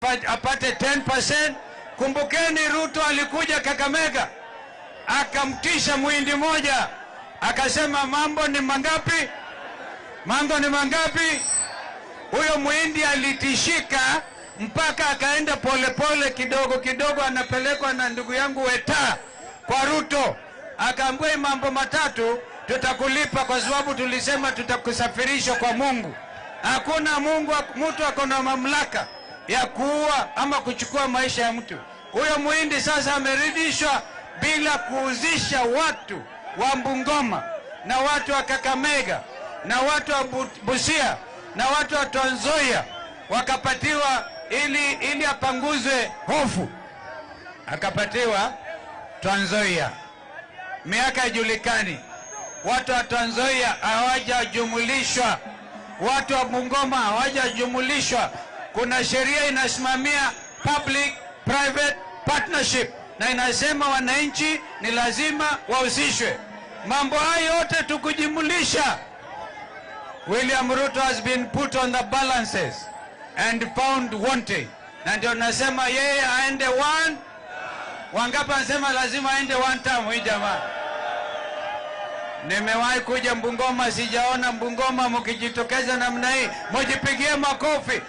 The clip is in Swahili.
Apate 10%. Kumbukeni, Ruto alikuja Kakamega akamtisha muhindi moja, akasema mambo ni mangapi? Mambo ni mangapi? Huyo muhindi alitishika mpaka akaenda polepole kidogo kidogo, anapelekwa na ndugu yangu Weta kwa Ruto, akaambiwa mambo matatu tutakulipa kwa sababu tulisema tutakusafirisha kwa Mungu. Hakuna Mungu, mtu ako na mamlaka ya kuua ama kuchukua maisha ya mtu. Huyo muhindi sasa ameridhishwa bila kuuzisha watu wa Bungoma na watu wa Kakamega na watu wa Busia na watu wa Trans Nzoia, wakapatiwa ili apanguzwe hofu, akapatiwa Trans Nzoia. Miaka haijulikani, watu wa Trans Nzoia hawajajumulishwa, watu wa Bungoma hawajajumulishwa. Kuna sheria inasimamia public private partnership na inasema wananchi ni lazima wahusishwe. Mambo hayo yote tukujimulisha, William Ruto has been put on the balances and found wanting, na ndio nasema yeye aende one. Wangapi anasema lazima aende one term? Hii jamaa, nimewahi kuja Bungoma, sijaona Bungoma mkijitokeza namna hii, mujipigie makofi.